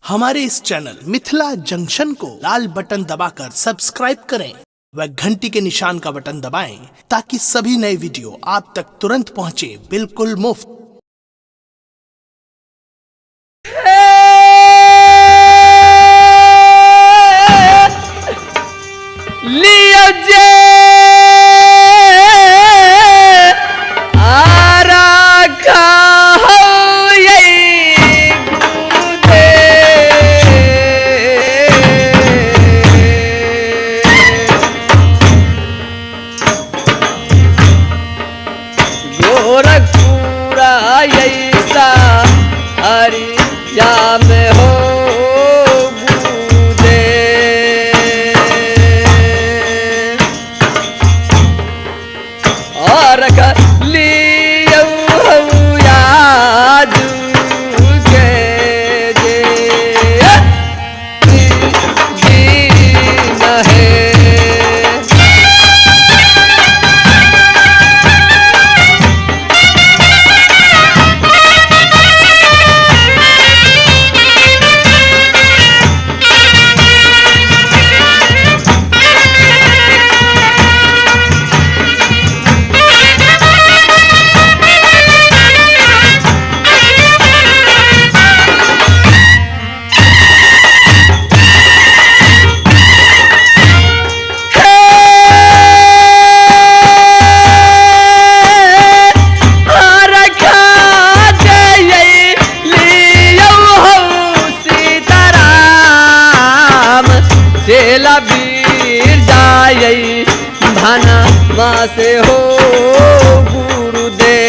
हमारे इस channel Mithila junction को लाल बटन दबाकर सब्सक्राइब करें व घंटी के निशान का बटन दबाएं ताकि सभी नए वीडियो आप तक तुरंत पहुंचे बिल्कुल मुफ्त। लियो जे आरा हो ये गुरुदेव। गोरखपुरा ऐसा हरिया में हो गुरुदेव। और लियो याजू के जे दीन है। चेला वीर जाय भाना माँ से हो गुरुदेव।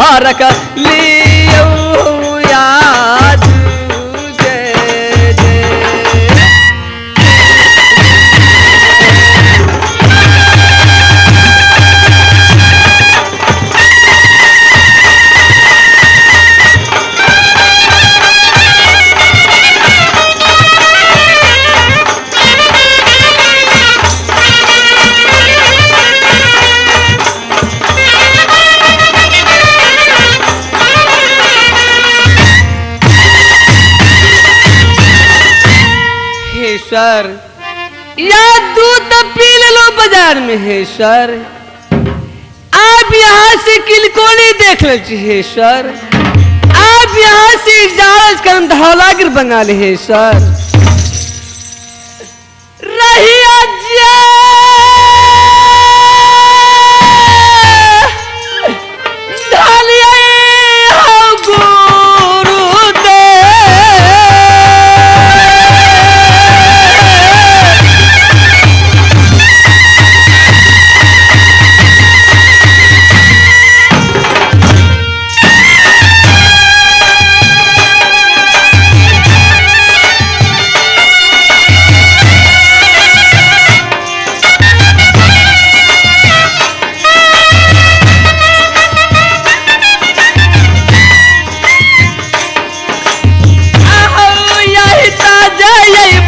और लियो याद जय जय। हे सर, या दूध तो पी ले लो बाजार में। हे सर, आप यहाँ से किलकोली देख ले हे सर, आप यहाँ से इजाजत करम धौलागिर बना ले हे सर। रहिया जे ढालिया हो गुरुदेव।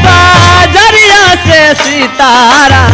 बाजरिया से सितारा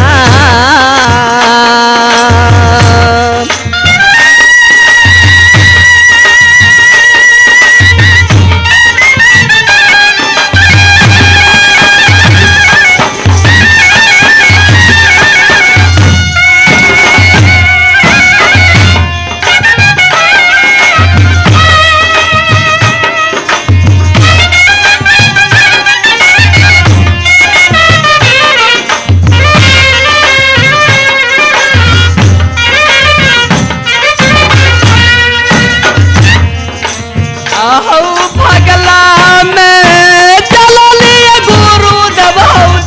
भगला में चलो लिए गुरुदेव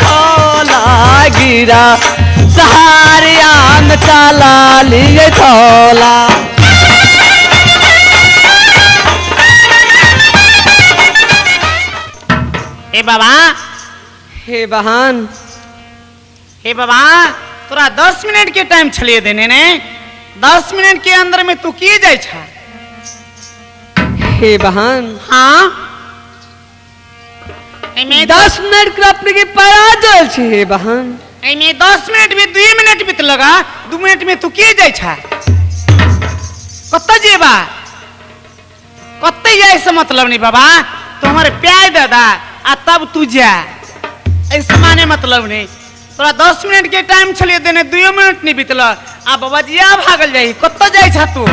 धौला गिरा सहारिया में चला लिए धौला। हे बाबा, हे बहन, हे बाबा, तोरा 10 मिनट के टाइम छलिए देने ने, 10 मिनट के अंदर में तू की जाय छा? हे बहन, हाँ, एमे 10 मिनट के अपने के पैरा जल छे। हे बहन, एमे 10 मिनट में 2 मिनट बीत लगा, 2 मिनट में तू की जाय छा? कत जेबा? कते जाय से मतलब नहीं बाबा, तो हमारे प्यार दादा आ तब तू जा, ऐसे माने मतलब नहीं। तोरा 10 मिनट के टाइम छलिए देने, 2 मिनट नहीं बीतल आ बाबा जी आ भागल जाई। कत जाय छा तू?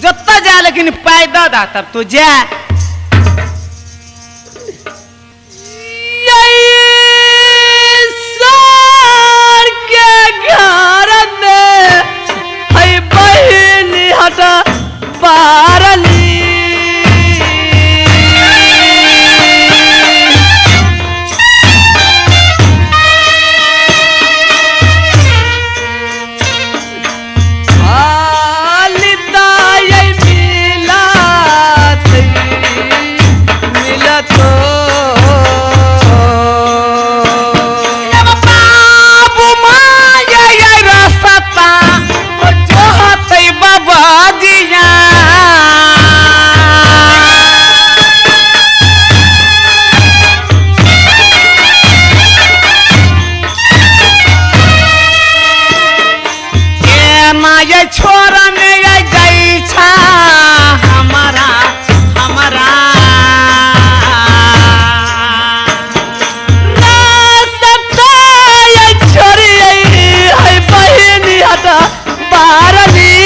जत्ता जा लेकिन पाई दादा तब तू जा। सर के घर में है बहिनी हटा पारली। छोरा में जाई छा हमारा हमारा रास्ता छोरी है बहिनी हटा पारली।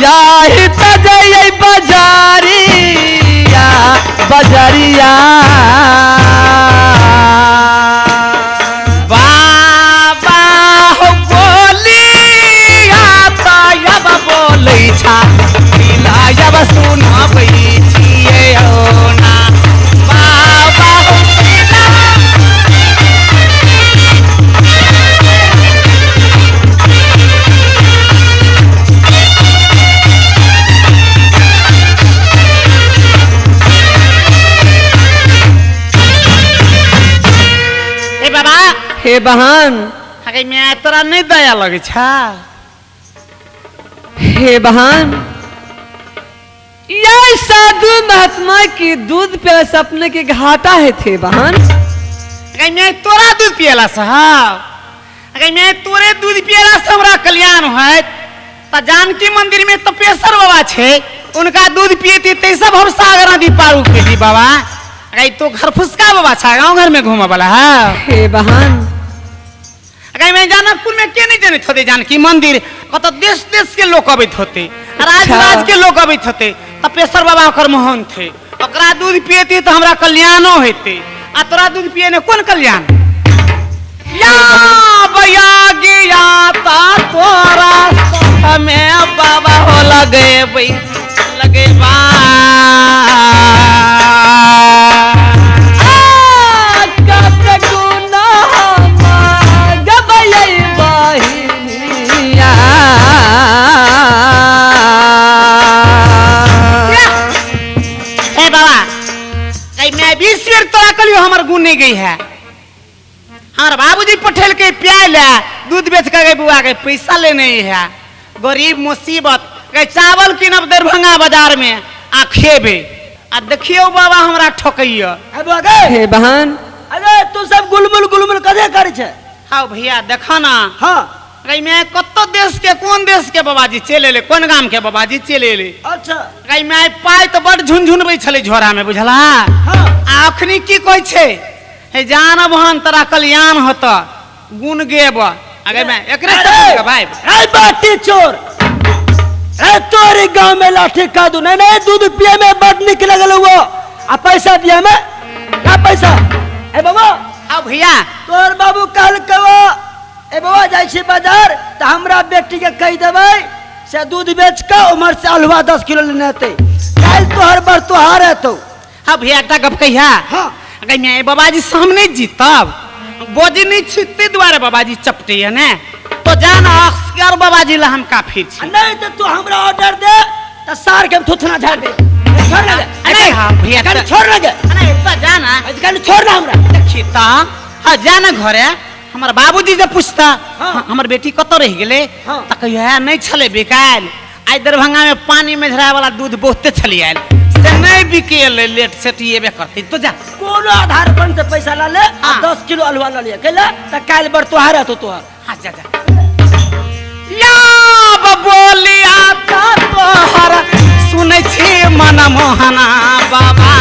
याही त जई बजारिया बजरिया बाबा हो बोलिया तब बोलै छा मिलायब सुनबै छियै हो ना बाबा हो। हे बहन अरे मैं तोरा नहीं दया लगे छा। हे बहन, यह साधु महात्मा की दूध पियला से अपने के घाटा है थे बहन। अरे मैं तोरा दूध पियला से, अरे मैं तोरे दूध पियला से हमरा कल्याण होत त जानकी मंदिर में तपेश्वर बाबा छे, उनका दूध पिएती ते सब हम सागर नदी पार उठेती बाबा। अरे तो घर फुसका बाबा छा, गाँव घर में घूमे वाला है। हे बहन, अरे मैं जनकपुर में के नहीं जनैत होते जानकी मंदिर, कत देश देश के लोग अबैत होते, राज राज के लोग अबैत होते, तपेश्वर बाबा ओकर मोहन थे, ओकरा दूध पिएती तो हमरा कल्याणो हेते, आ तोरा दूध पिए ने कोन कल्याण? या बया गिया ता तोरा में बाबा हो लगे लगे बा। हे बाबा, कहीं मैं 20 बेर तोरा कलियो हमर गुण नहीं गई है। हमार बाबूजी पठेल के प्याला दूध बेच के गए बुआ के पैसा लेने ही है, गरीब मुसीबत गए चावल किनब दरभंगा बाजार में आ खेबे आ देखियो बाबा हमरा ठकैया। हे बहन, अरे तू सब गुलमुल गुलमुल कदे करे छे? हाँ भैया देखा ना। हाँ कहीं मैं कत्तो देश के कोन देश के बाबाजी चले ले, कोन गाम के बाबाजी चले ले। अच्छा कहीं मैं पाई तो बड़ झुनझुनबै छलै झोरा में बुझला। हाँ आ अखनी की कहै छे, हे जानब हन तोरा कल्याण होत गुण गेब। अगे मैं एकरे सब भाई ए बाटी चोर, ए तोरी गांव में लाठी का दू नहीं नहीं दूध पिए में बड़ निक लगल हुआ आ पैसा दिया में का पैसा? ए बाबा। हाँ भैया, तोर बाबू कहल कहो ए बाबा जाय छी बाजार त हमरा बेटी के कह देबै से दूध बेच के उमर से अलुआ 10 किलो लेने अतै, काल्हि तोहर बर तोहार एतौ। हाँ भैया एकटा गप कहिया। हाँ अगे मैं बाबाजी सामने जीतब बोजी नहीं छी ताहि दुआरे बाबाजी चपटैया ने, तो जान अक्सर बाबाजी ला हम काफी छी। नहीं तो तू हमरा ऑर्डर दे त सार के हम थुथना झाड़ दे। छोड़ ना दे। नहीं हाँ भैया कल छोड़ ना दे। नहीं तो जाना कल छोड़ ना हमरा देखी ता। हाँ जाना घरे हमार बाबूजी जे पूछता। हाँ। हमर बेटी कतौ रह गेलै। हाँ। त कहियो नहीं छलै बिकायल, आइ दरभंगा में पानी में झराय वाला दूध बहुते छली आयल से नहीं बिकेलै, लेट सेट एबे करतै। तो जा कोन कोनो आधार पर से पैसा ला ले आ 10 किलो अलुआ ला लिया कैला त काल बर तोहार तो तोहार। हां जा जा या बोलिया ता तोहर सुनै छी मन मोहना बाबा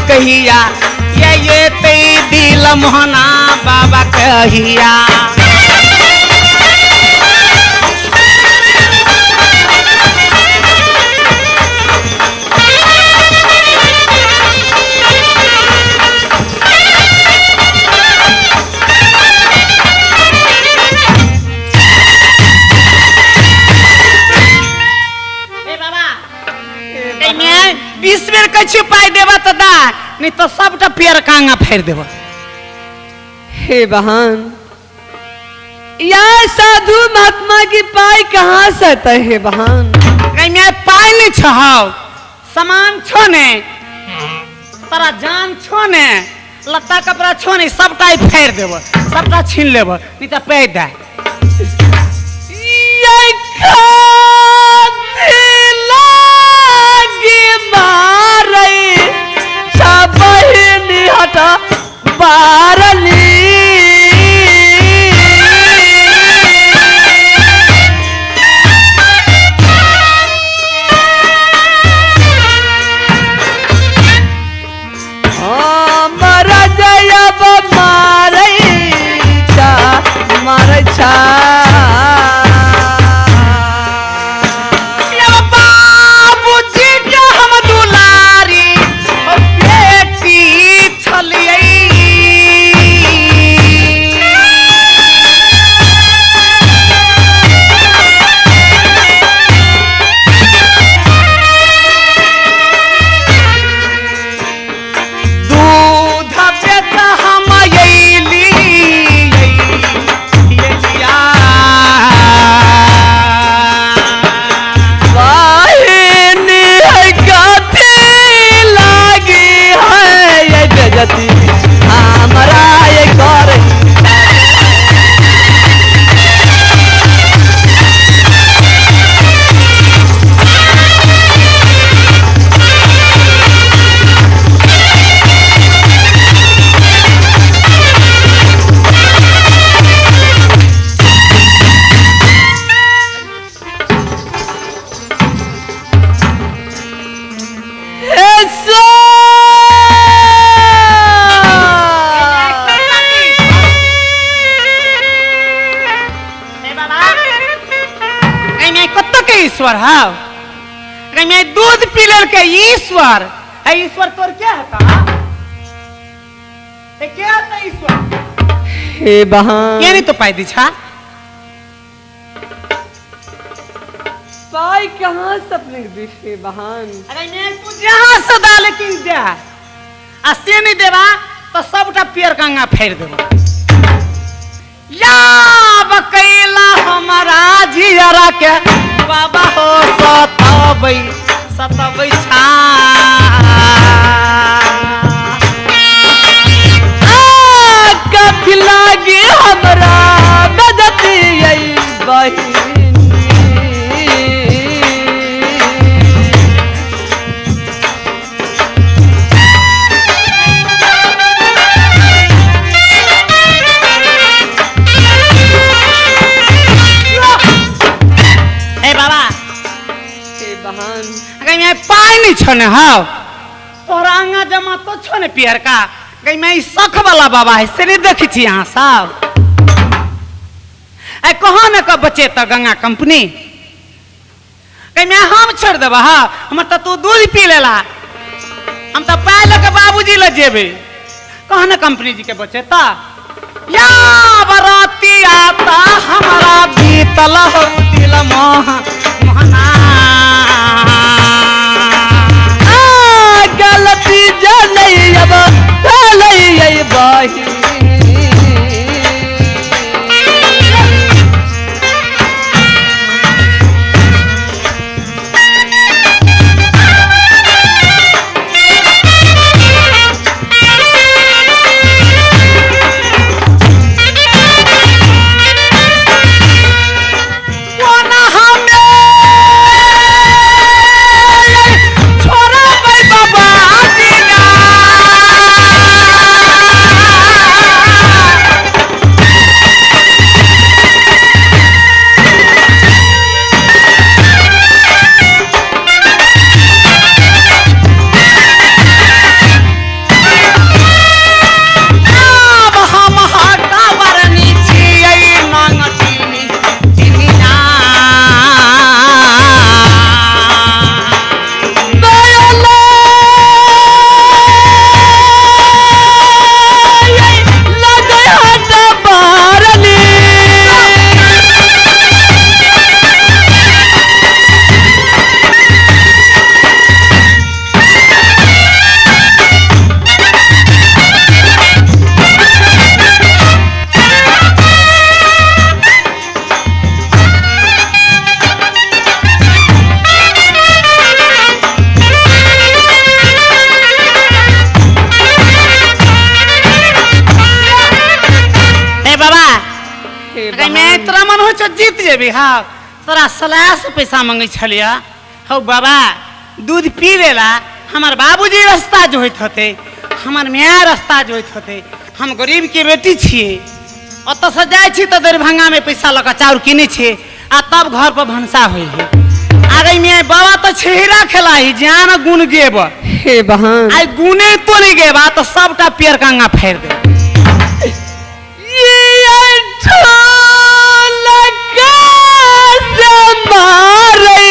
कहिया ये ते दिल मोहना बाबा कहिया ए बाबा 20 बेर कछु पाई देबा त दा नहीं तो सबटा पियर कांगा फेर देबा। हे बहन या साधु महात्मा की पाई कहाँ से आता है बहन? कहीं मैं पाई नहीं छहाव सामान छो ने तारा जान छो ने लत्ता कपड़ा छो ने सबटा फेर देबा सबटा छीन लेबा नहीं तो पे दे। ये लागी मारे बहिनी हटा बारली हमरा जयब मारै छा मारै छा बाबूजी के हम दुलारी बेटी छलियै दूध बेच हम अयली बहिनी है कथी लागी है ये बेजती हमरा ये करे ईश्वर हाव मैं दूध पी के ईश्वर है ईश्वर तोर क्या होता है क्या होता ईश्वर? हे बहन ये नहीं तो पाई दी छा पाई कहाँ से अपने दी हे बहन? अरे मैं तू जहाँ से दा लेकिन दे आ से नहीं देवा तो सबटा पियर गंगा फेर देवा। या बकैला हमारा जियरा के बाबा हो सतबै सतबै छा कथी लागी हमरा बेजती बहिनी ए बाबा हे बहन गई पाई नहीं छो ने हाव तोरा आंगा जमा तो छो ने पियर का गई मैं सख वाला बाबा है से नहीं देखी छी यहाँ साहब ए कहाँ ने कब बचे त गंगा कंपनी कहीं मैं हम छोड़ देबा हा हमर त तू दूध पी लेला हम त पाइ लऽ के बाबूजी लग जेबे कह न कंपनी जी के बचेता या बराती आता हमारा बीतल हो दिल मोह मोहना आ गलती जनई अब भलई बही कोना हमे छोड़बै बाबा जीना आब हम हटा बरनी छियै नंग चीनी चिनिया ए बाबा अगर मैं तोरा मन हो जीत जेबी हाँ तोरा सलाह से पैसा मंगे छलिया हौ बाबा दूध पी लेला हमार बाबूजी रास्ता जोइत होते हमार माय रास्ता जोइत होते हम गरीब के बेटी छियै ओतऽ से जाइ छी तऽ दरभंगा में पैसा लऽ कऽ चाउर किनै छियै आ तब घर पर भनसा होइ है आगे में बाबा तऽ छिहरा खेलाही जान गुण गेब हे बहन आइ गुने तो नहीं गेबा तऽ सबटा पियर कंगा फेर दे ये ढोलक से मारे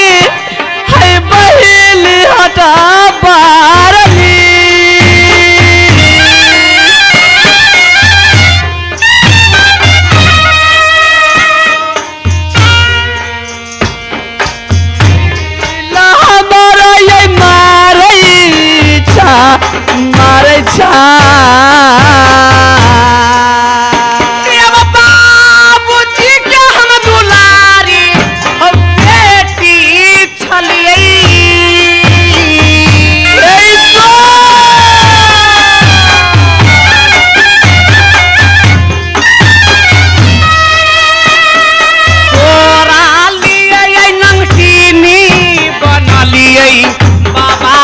है बहिल हटा बारली। हमारा ये मारै छा मारै छा। अब बाबूजी के हम दुलारी हम बेटी छलियै तोरा लियै नंगटीनी बनलियै बाबा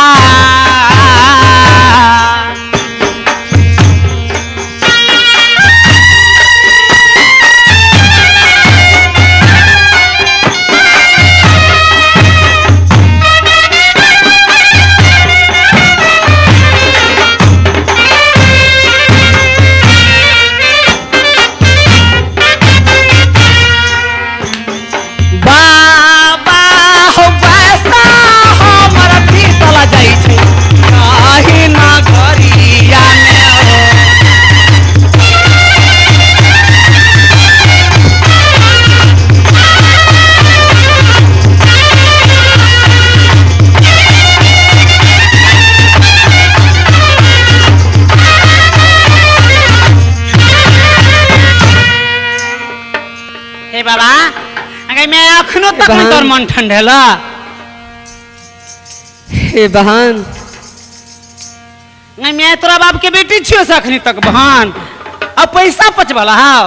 बाबा हो वैसा हमर बीतल जाइ छै काहे ना घरिया में हो। हे बाबा अगर मैं अखनो तक नहीं तोर मन ठंडेला हे बहन नहीं मैं तोरा बाप के बेटी छियो से अखनी तक बहन अब पैसा पचबला हाव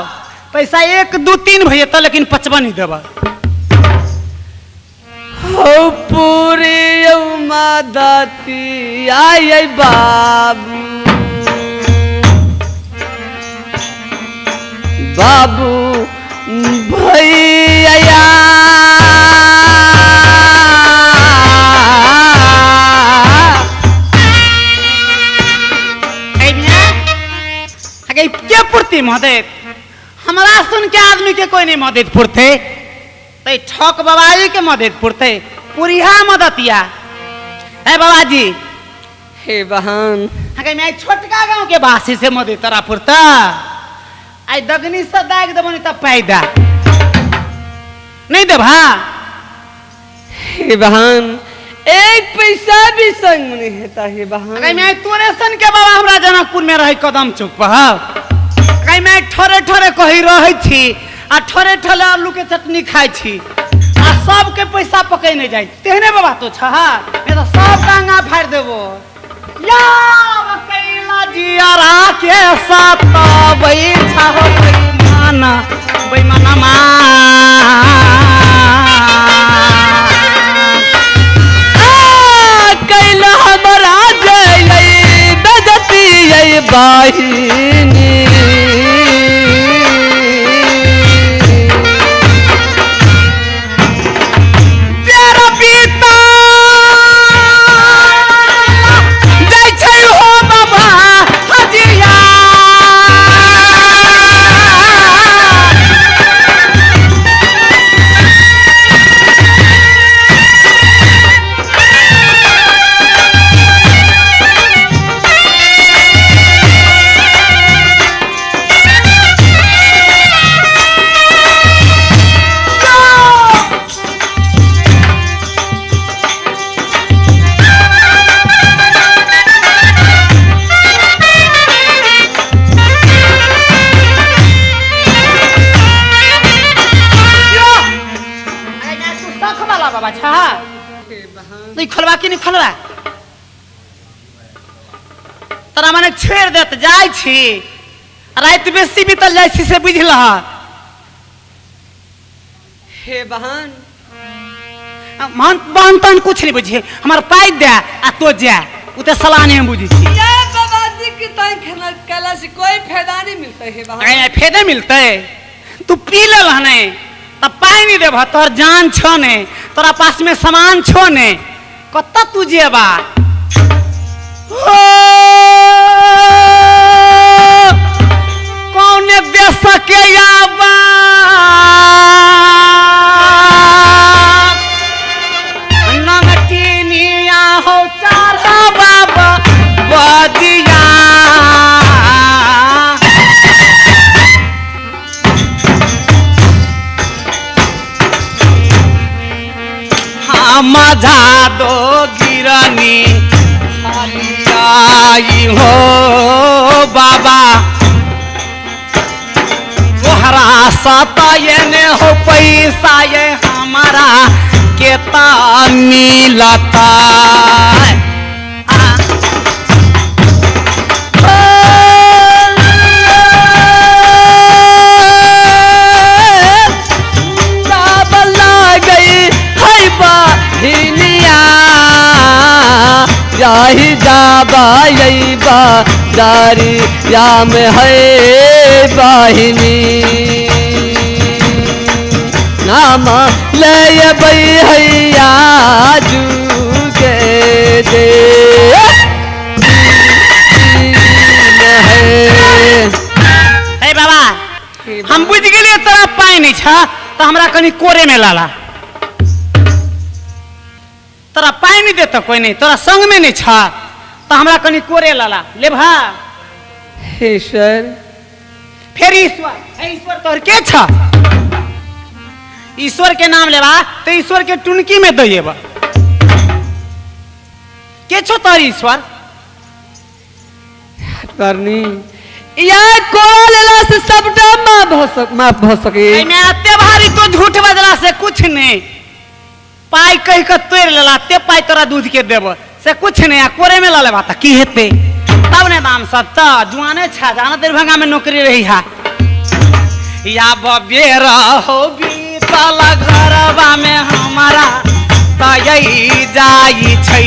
पैसा 1 2 3 भैया तो लेकिन पचबा नहीं देबा हो पूरी मदती आई बाबू बाबू भैया ए बिना अगे के पूर्ति मदद हमरा सुन के आदमी के कोई नहीं मदद पुरते तै ठक बबाई के मदद पुरते। पुरिहा मदतिया ए बाबाजी हे बहन हके मैं छोटका गांव के बासी से मदे तोरा पुरता आई दगनी से दाग देबनी त पैदा नहीं देबा हे बहन एक पैसा भी संग में नहीं हेता हे बहन अगर मैं तोरे सन के बाबा हमरा जनकपुर में रही कदम चौक पर अगर मैं ठोरे ठोरे कही रहे छी आ ठोरे ठोरे आलू के चटनी खाई छी आ सबके पैसा पकड़ नहीं जाए तेहने बाबा तो छह नहीं तो सब टांगा फाड़ देबो या कैला जियारा के साथ बैठा हो बेईमाना बेईमाना मा कैला हमरा जय बजती ये बाहिनी तेरा पिता जाय छै हो बाबा हजिया बाबा छा नहीं खोलवा कि नहीं खोलवा तोरा माने छेड़ देत जाय छी राति बेसी बीतल जाय छी से बुझल हे बहन मन बहन तहन कुछ नहीं बुझे हमार पाई दे आ तो जा उ तो सलाह नहीं बुझी छी या बाबाजी के तंग खाना कैला से कोई फायदा नहीं मिलता है बहन अरे फायदे मिलते तू पी लेल हने तब पाई नहीं देबह तोहर जान छो ने तोरा पास में सामान छो ने कत तू जेबा हो कौने देश के आबा नंगटिनिया हो चारा बाबा बदिया माझा दो गिरनी आई हो बाबा तोहरा सतायने हो पैसा ये हमारा केता मिलता गई है बाहिनिया याही जाबा यही बा जारी याम है बाहिनी नाम ले हैया जू के दे है हे बाबा हम बुझ गेलियै तोरा पाइ नहीं छ तऽ हमरा कनि कोरे में लाला तोरा पाइ नहीं देतौ कोई नहीं तोरा संग में नहीं छ तऽ हमरा कनि कोरे लाला ले भा हे सर फेर ईश्वर हे ईश्वर तोहर के छ ईश्वर के नाम लेबा तो ईश्वर के टुनकी में दैबा के छो तोहर ईश्वर करनी या कोरा लेला से सबटा माफ भ सक माफ भ सके एहिमे एते भारी तो झूठ बजला से कुछ नहीं पाइ कहि के तोड़ि लेला ते पाइ तोरा दूध के देब से कुछ नहीं आ कोरे में लऽ लेबा तऽ की हेतै तब ने दाम सब तऽ जुआने छा जाना दरभंगा में नौकरी रही हा या बबेर हो बीतल घरबा में हमारा तय जाई छै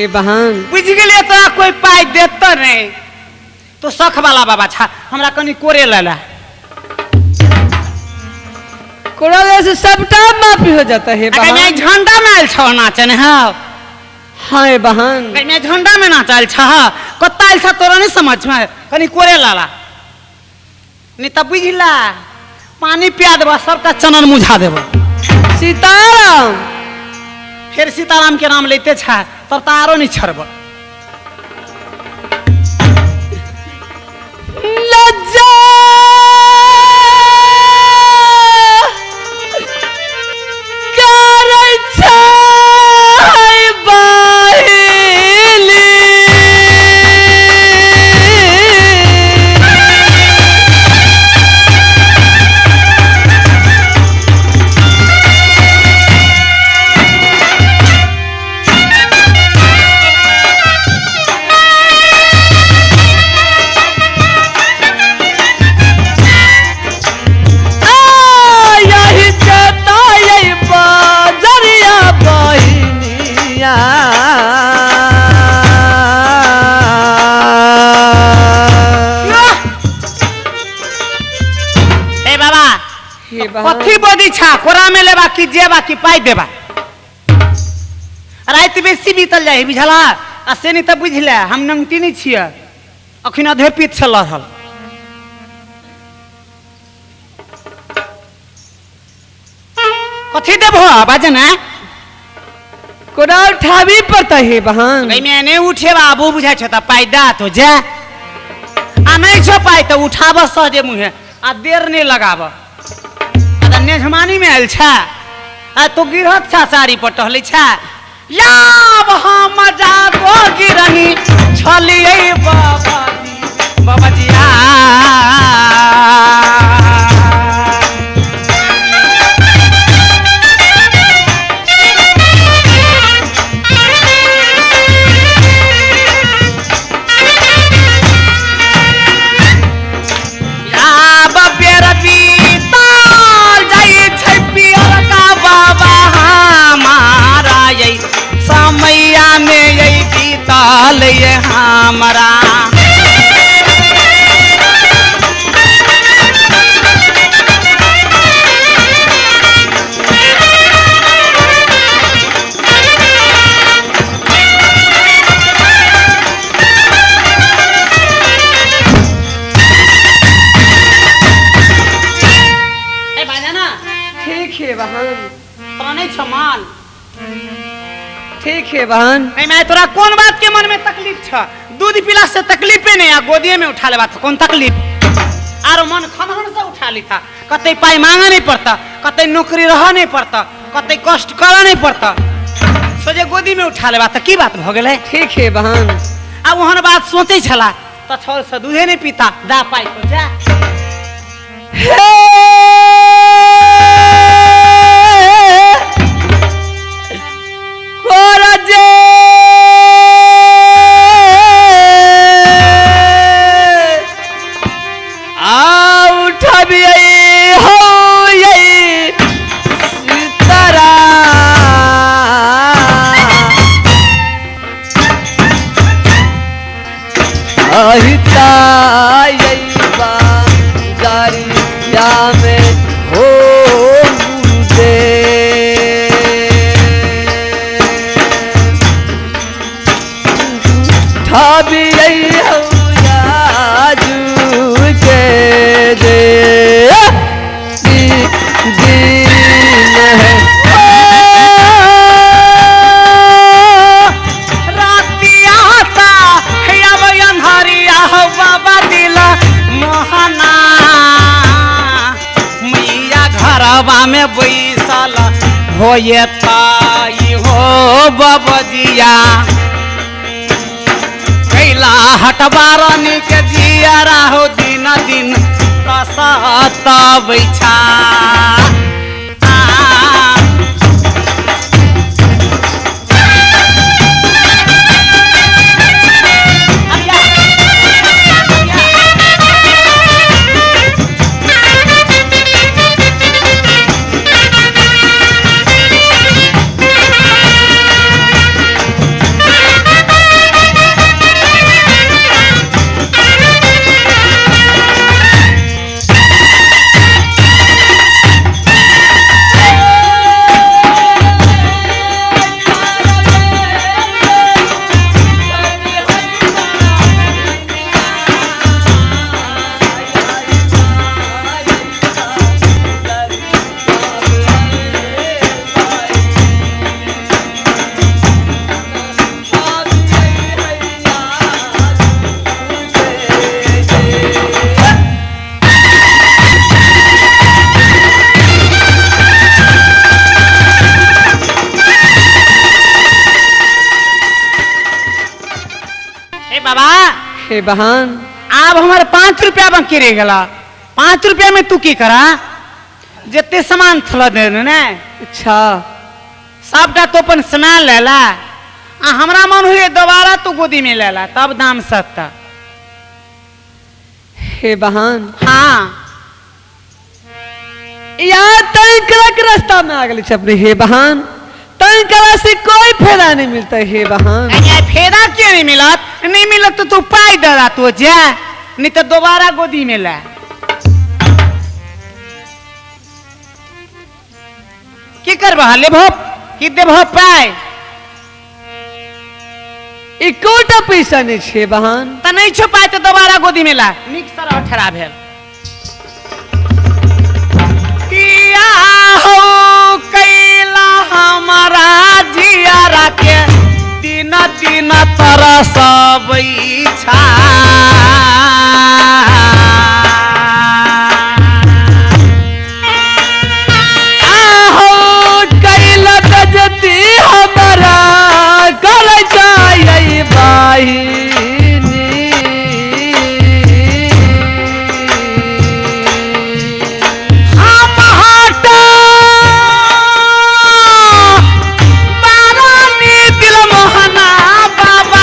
हे बहन बुझि गेलियै तोरा कोई पाइ देत नहीं तो सख वाला बाबा छा हमरा कनी कोरे लेला। कोरा से सबटा माफी हो जाता है बहन। झंडा में आयल छौ नाचन। हाँ हाँ बहन मैं झंडा में नाचल छ कत्ता आयल छ तोरा नहीं समझ में कनी कोरे लाला नहीं तब बुझला पानी पिया देबा सबटा चनन मुझा देबा। सीताराम फिर सीताराम के नाम लेते छा तब तो आरो नहीं छड़ब। लज्जा करै छै बाहिली कथी बदी छा कोरा में लेबा कि जेबा कि पाई देबा। राति बेसी बीतल जाए बुझला आ से नहीं तऽ बुझले हम नंगटी नहीं छियै अखन अधे पीत छल रहल। कथी देबहो बाजे ना कोरा उठाबी पड़ता है बहन। एहिमे नहि उठेबा आबो बुझाइ छ तऽ पाइ दा तो जा आ नहीं छौ पाइ तऽ उठाब सहजे मुँहे आ देर नहीं लगाब। नेझमानी में आयल छा आ तो गिरहत छा साड़ी पर टहलै छा याब हम जागो गिरनी छलियै बाबा जी बाबा जी आ याब बेर बीतल जाइ छै पियरका बाबा हमारा यै समैया में यै बीतल ये हमरा। ए बाजाना ठीक है बहन तोरा नहीं छौ माल। ठीक है बहन। नहीं मैं तोरा कौन बात के मन में तकलीफ छ दूध पीला से तकलीफे नहीं आ गोदिए में उठा लेबा कौन तकलीफ आरो मन खनहन से उठा ली था कते पाई मांगे नहीं पड़ता कते नौकरी रह नहीं पड़ता कते कष्ट कर नहीं पड़ता सोझे गोदी में उठा लेबा त की बात भ गेलै। ठीक है बहन। आ ओहन बात सोचै छला त छल से दूधे नहीं पीता दा पाई को जा। हे में बैसल होए ताई हो बबजिया कैला हटबारनी के जियारा हो दिन दिन तसतबै छा। बाबा। हे बहन, आब हमारे 5 रुपया बाकी रह गला। 5 रुपया में तू की करा? जितने सामान थला दे ने। अच्छा, सबटा तो अपन सामान लेला आ हमरा मन हुए दोबारा तू गोदी में लेला तब दाम सस्ता। हे बहन। हाँ, यार तंकरा के रास्ता में आ गए अपने। हे बहन, तंकरा से कोई फायदा नहीं मिलता। हे बहन, फायदा क्यों नहीं मिलत? नहीं मिलत तो तू पाई दे तो जा, नहीं तो दोबारा गोदी में ला। की करबा? लेबहो कि देबहो पाई? एकोटा पैसा नहीं छे बहन। त नहीं छो पाई तो दोबारा गोदी में ला। निक सर ठहरा भेल। किया हो कैला हमारा जियारा के दिन दिन तरसबै छा। आहो कैला गजती हमारा कर जाय बाहिनी। हम हटा बारानी दिल मोहना बाबा।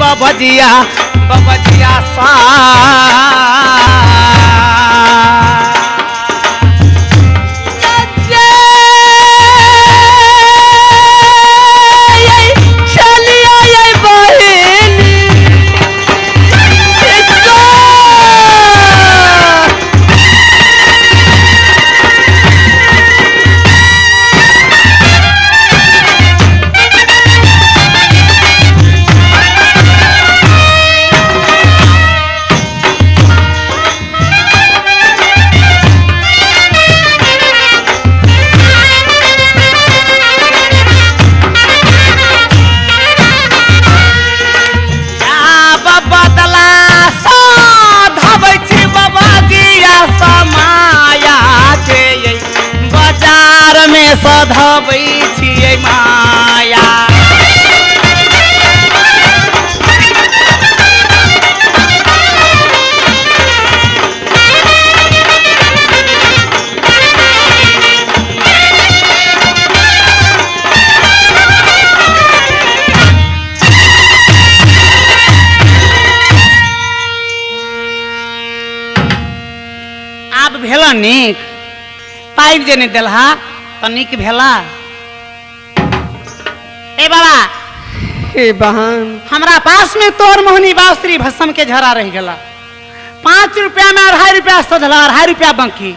बबजिया बबजिया सा। सधबै छियै माया। आब भेल नीक पाइप जे नहीं देलहा तो नीक भेला। ए बाबा। हे बहन, हमरा पास में तोर मोहनी बासरी भस्म के झरा रह गला। 5 रुपया में 2.5 रुपया सधला, 2.5 रुपया बाकी।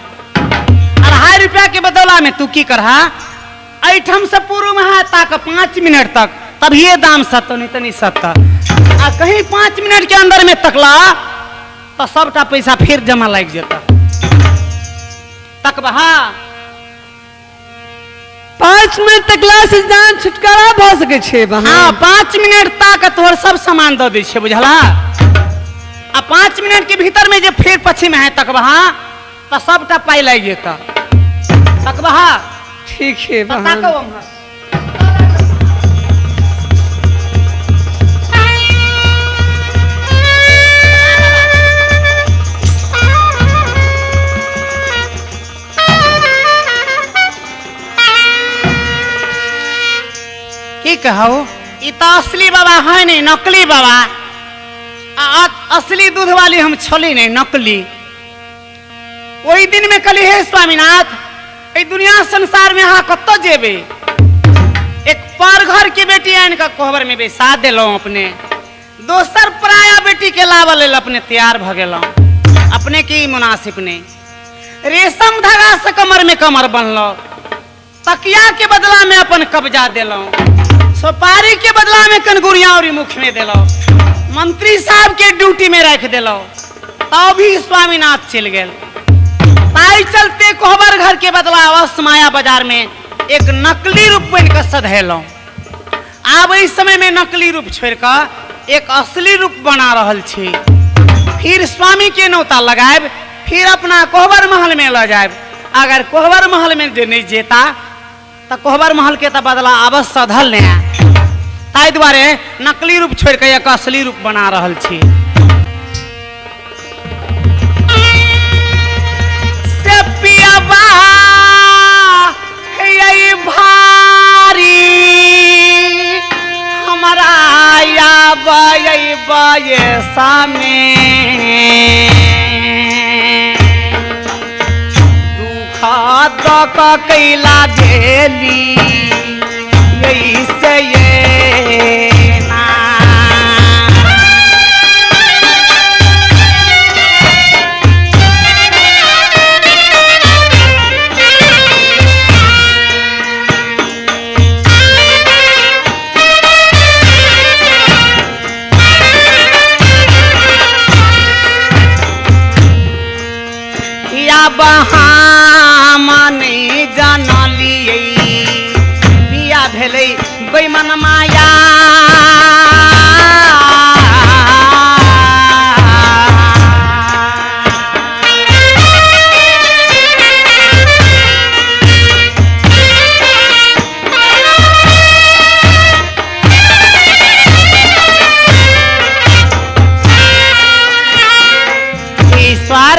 2.5 रुपया के बदला में तू की करहा? ऐठम से पूर्व में है ताक 5 मिनट तक तभी दाम सतो, नहीं तो नहीं सत्ता। आ कहीं 5 मिनट के अंदर में तकला तो सबटा पैसा फिर जमा लग जाता। तकबहा 5 मिनट तकला से जान छुटकारा भ सके छे बहन। हाँ, 5 मिनट तक तोहर सब सामान the they छे बुझला। आ 5 मिनट के भीतर में जे फिर पछी में है तकबहा तो सबटा पाई लागि जेता। तकबहा ठीक है बहन। की कहू, ई तो असली बाबा है नहीं, नकली बाबा। असली दूध वाली हम छोली नहीं, नकली। वही दिन में कली हे स्वामीनाथ, ए दुनिया संसार में अहाँ कतौ जेबे? एक पर घर के बेटी आन का कोहबर में बैसा दिलौं अपने, दोसर पराया बेटी के लावा लेल अपने तैयार भ गेलौं। अपने की मुनासिब नहीं। रेशम धागा से कमर में कमर बनलौं, तकिया के बदला में अपन कब्जा दिलौं, सुपारी के बदला में कनगुरिया और मुख में दिलौं, मंत्री साहब के ड्यूटी में रख दिलौं, तब भी स्वामीनाथ चल गए। ताई चलते कोहबर घर के बदला अवश्य माया बाजार में एक नकली रूप बन के सधेलहुँ। आब एहि समय में नकली रूप छोड़ कऽ एक असली रूप बना रहल छी। फिर स्वामी के नौता लगायब, फिर अपना कोहबर महल में लऽ जायब। अगर कोहबर महल में जे नहीं जेता तो कोहबर महल के तो बदला अवश्य सधल ने। ताहि दुआरे नकली रूप छोड़ के एक असली रूप बना रहल छी। से पियाबा हे भारी हमारा आबे सामे दुख दऽ कैला गेली ऐसे ये ना। नहीं जानलियै बिया भेलै बेईमान माया ईश्वर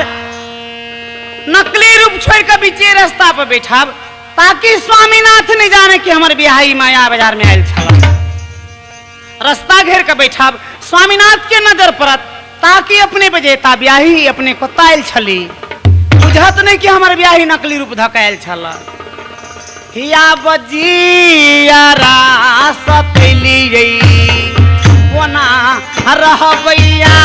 नकली रूप छोड़ के बीचे रास्ता पर बैठाब ताकि स्वामीनाथ नहीं जाने कि हमर बिहाई माया बाजार में आयल छल। रास्ता घेर के बैठाब, स्वामीनाथ के नजर पड़त ताकि अपने बजेता बियाही अपने कोता आयल छली, बुझत नहीं कि हमर बियाही नकली रूप धक आयल छल। हिया बजिया रासतैलियै कोना रहबैया।